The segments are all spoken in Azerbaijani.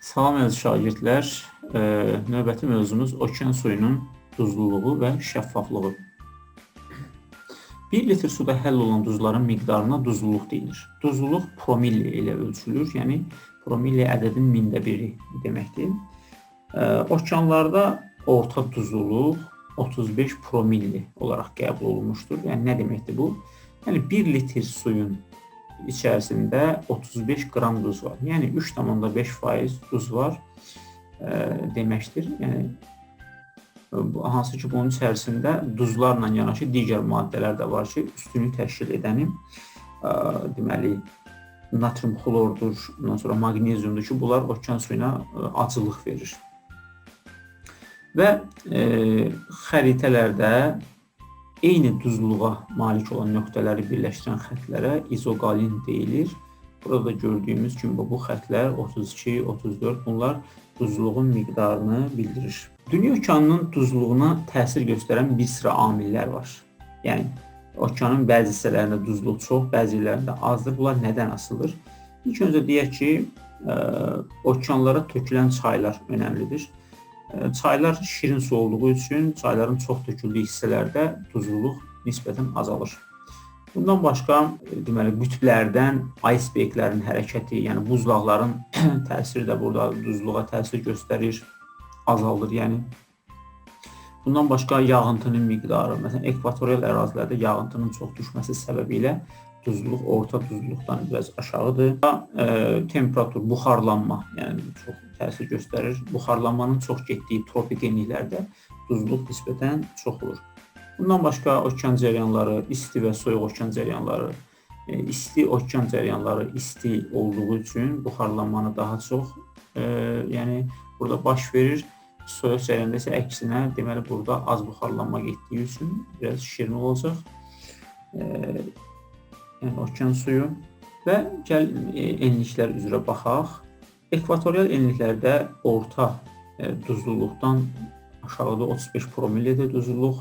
Salam əziz şagirdlər. Növbəti mövzumuz okean suyunun duzluluğu və şəffaflığı. 1 litr suda həll olan duzların miqdarına duzluluq deyilir. Duzluluq promilli ilə ölçülür. Yəni promilli ədədin 1000-də biri deməkdir. Okeanlarda orta duzluluq 35 promilli olaraq qəbul olunmuşdur. Yəni nə deməkdir bu? Yəni 1 litr suyun içərisində 35 qram duz var. Yəni 3,5% duz var deməkdir. Yəni hansı ki bunun içərisində duzlarla yanaşı digər maddələr də var ki, üstünlük təşkil edəni deməli natrium xlordur, ondan sonra maqneziumdur ki, bunlar okean suyuna acılıq verir. Və xəritələrdə eyni duzluğa malik olan nöqtələri birləşdirən xətlərə izoqalin deyilir. Burada gördüyümüz kimi bu xətlər 32, 34 bunlar duzluğun miqdarını bildirir. Dünya okeanının duzluğuna təsir göstərən bir sıra amillər var. Yəni okeanın bəzi hissələrində duzluq çox, bəzilərində azdır. Bunlar nədən asılıdır? İlk öncə deyək ki, okeanlara tökülən çaylar önəmlidir. Çaylar şirin su olduğu üçün çayların çox töküldüyü hissələrdə duzluluq nisbətən azalır. Bundan başqa deməli qütblərdən iceberglərin hərəkəti, yəni buzlaqların təsiri də burada duzluğa təsir göstərir, azaldır yəni. Bundan başqa yağıntının miqdarı, məsələn ekvatorial ərazilərdə yağıntının çox düşməsi səbəbilə duzluq orta duzluqdan biraz aşağıdır. Temperatur, buxarlanma, yəni çox təsir göstərir. Buxarlanmanın çox getdiyi tropik enliklərdə duzluq nisbətən çox olur. Bundan başqa okean cəryanları, isti və soyuq okean cəryanları, isti okean cəryanları isti olduğu üçün buxarlanmanı daha çox yəni burada baş verir. Soyuq cəryanda isə əksinə, deməli burada az buxarlanma getdiyi üçün biraz şirin olacaq. Yəni okean suyu və gəl enliklər üzrə baxaq. Ekvatorial enliklərdə orta duzluluqdan aşağıda 35 promillidir duzluluq.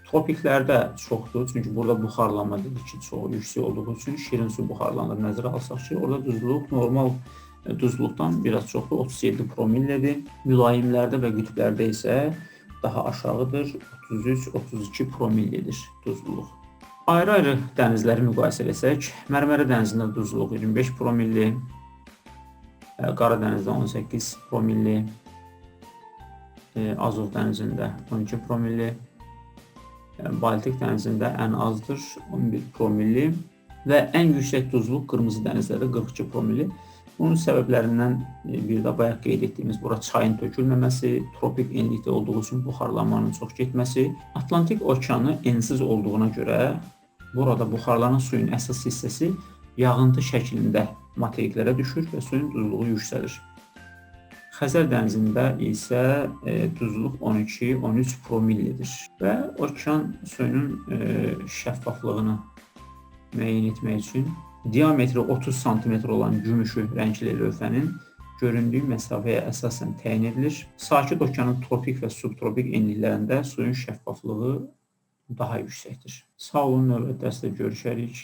Tropiklərdə çoxdur, çünki burada buxarlanma dedik ki, çox yüksək olduğu üçün şirin su buxarlanır nəzərə alsaq ki, orada duzluluq normal duzluluqdan biraz çoxdur, 37 promillidir. Mülayimlərdə və qütblərdə isə daha aşağıdır, 33-32 promillidir duzluluq. Ayrı-ayrı dənizləri müqayisə etsək, Mərmərə dənizində duzluluq 25 promilli, Qara dənizdə 18 promilli, Azov dənizində 12 promilli, Baltik dənizində ən azdır, 11 promilli və ən yüksək duzluq Qırmızı dənizlərdə 42 promilli. Bunun səbəblərindən bir də bayaq qeyd etdiyimiz bura çayın tökülməməsi, tropik enlikdə olduğu üçün buxarlanmanın çox getməsi. Atlantik okeanı ensiz olduğuna görə burada buxarlanan suyun əsas hissəsi yağıntı şəklində materiklərə düşür və suyun duzluğu yüksəlir. Xəzər dənizində isə duzluq 12-13 promillidir və okean suyunun şəffaflığını müəyyən etmək üçün diametri 30 sm olan gümüşü rəngli lövhənin göründüyü məsafəyə əsasən təyin edilir. Sakit okeanın tropik və subtropik enliklərində suyun şəffaflığı daha yüksəkdir. Sağ olun, növbəti dərsdə görüşərik.